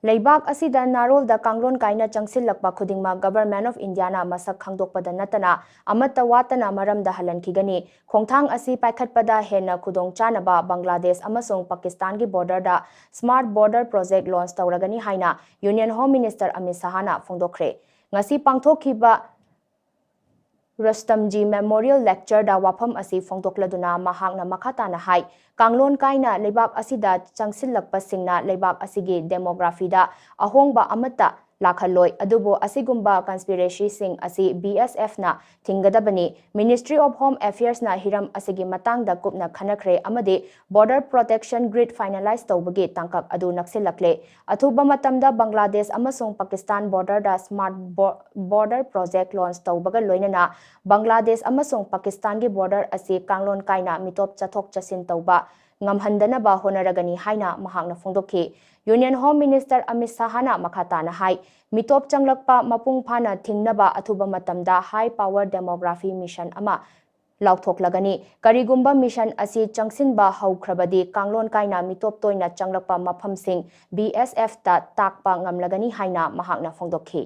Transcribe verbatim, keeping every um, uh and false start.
ꯂꯩꯕꯥꯛ ꯑꯁꯤꯗ ꯅꯥꯔꯣꯜꯗ ꯀꯥꯡꯂꯣꯟ ꯀꯥꯏꯅ ꯆꯪꯁꯤꯜꯂꯛꯄ ꯈꯨꯗꯤꯡꯃꯛ Government of Indiaꯅ ꯃꯁꯛ ꯈꯪꯗꯣꯛꯄꯗ ꯅꯠꯇꯅ ꯑꯃꯠꯇ ꯋꯥꯠꯇꯅ ꯃꯔꯝꯗ ꯍꯜꯍꯟꯈꯤꯒꯅꯤ꯫ ꯈꯣꯡꯊꯥꯡ ꯑꯁꯤ ꯄꯥꯏꯈꯠꯄꯗ ꯍꯦꯟꯅ ꯈꯨꯗꯣꯡꯆꯥꯅꯕ ꯕꯪꯒ꯭ꯂꯥꯗꯦꯁ ꯑꯃꯁꯨꯡ ꯄꯥꯀꯤꯁꯇꯥꯟꯒꯤ borderꯗ Smart Border Project launch ꯇꯧꯔꯒꯅꯤ ꯍꯥꯏꯅ Union Home Minister ꯑꯃꯤꯠ ꯁꯍꯥꯅ ꯐꯣꯡꯗꯣꯛꯈ꯭ꯔꯦ꯫ ꯉꯁꯤ ꯄꯥꯡꯊꯣꯛꯈꯤꯕ ꯔꯨꯁꯇꯝꯖꯤ Memorial Lectureꯗ ꯋꯥꯐꯝ ꯑꯁꯤ ꯐꯣꯡꯗꯣꯛꯂꯗꯨꯅ ꯃꯍꯥꯛꯅ ꯃꯈꯥ ꯇꯥꯅ ꯍꯥꯏ, ꯀꯥꯡꯂꯣꯟ ꯀꯥꯏꯅ ꯂꯩꯕꯥꯛ ꯑꯁꯤꯗ ꯆꯪꯁꯤꯜꯂꯛꯄꯁꯤꯡꯅ ꯂꯩꯕꯥꯛ ꯑꯁꯤꯒꯤ demographyꯗ ꯑꯍꯣꯡꯕ ꯑꯃꯠꯇ ꯂꯥꯛꯍꯜꯂꯣꯏ, ꯑꯗꯨꯕꯨ ꯑꯁꯤꯒꯨꯝꯕ conspiracyꯁꯤꯡ ꯑꯁꯤ BSFꯅ ꯊꯤꯡꯒꯗꯕꯅꯤ꯫ Ministry of Home Affairsꯅ ꯍꯤꯔꯝ ꯑꯁꯤꯒꯤ ꯃꯇꯥꯡꯗ ꯀꯨꯞꯅ ꯈꯟꯅꯈ꯭ꯔꯦ ꯑꯃꯗꯤ Border Protection Grid finalize ꯇꯧꯕꯒꯤ ꯇꯥꯡꯀꯛ ꯑꯗꯨ ꯅꯛꯁꯤꯜꯂꯛꯂꯦ꯫ ꯑꯊꯨꯕ ꯃꯇꯝꯗ ꯕꯪꯒ꯭ꯂꯥꯗꯦꯁ ꯑꯃꯁꯨꯡ Pakistan borderꯗ Smart Bo-, Border Project launch ꯇꯧꯕꯒ ꯂꯣꯏꯅꯅ ꯕꯪꯒ꯭ꯂꯥꯗꯦꯁ ꯑꯃꯁꯨꯡ ꯄꯥꯀꯤꯁꯇꯥꯟꯒꯤ border ꯑꯁꯤ ꯀꯥꯡꯂꯣꯟ ꯀꯥꯏꯅ ꯃꯤꯇꯣꯞ ꯆꯠꯊꯣꯛ ꯆꯠꯁꯤꯟ ꯇꯧꯕ ꯉꯝꯍꯟꯗꯅꯕ ꯍꯣꯠꯅꯔꯒꯅꯤ ꯍꯥꯏꯅ ꯃꯍꯥꯛꯅ ꯐꯣꯡꯗꯣꯛꯈꯤ꯫ Union Home Minister ꯑꯃꯤꯠ ꯁꯍꯥꯅ ꯃꯈꯥ ꯇꯥꯅ ꯍꯥꯏ, ꯃꯤꯇꯣꯞ ꯆꯪꯂꯛꯄ ꯃꯄꯨꯡ ꯐꯥꯅ ꯊꯤꯡꯅꯕ ꯑꯊꯨꯕ ꯃꯇꯝꯗ High Power Demography Mission ꯑꯃ ꯂꯥꯎꯊꯣꯛꯂꯒꯅꯤ꯫ ꯀꯔꯤꯒꯨꯝꯕ mission ꯑꯁꯤ ꯆꯪꯁꯤꯟꯕ ꯍꯧꯈ꯭ꯔꯕꯗꯤ ꯀꯥꯡꯂꯣꯟ ꯀꯥꯏꯅ ꯃꯤꯇꯣꯞ ꯇꯣꯏꯅ ꯆꯪꯂꯛꯄ ꯃꯐꯝꯁꯤꯡ BSFꯇ ꯇꯥꯛꯄ ꯉꯝꯂꯒꯅꯤ ꯍꯥꯏꯅ ꯃꯍꯥꯛꯅ ꯐꯣꯡꯗꯣꯛꯈꯤ꯫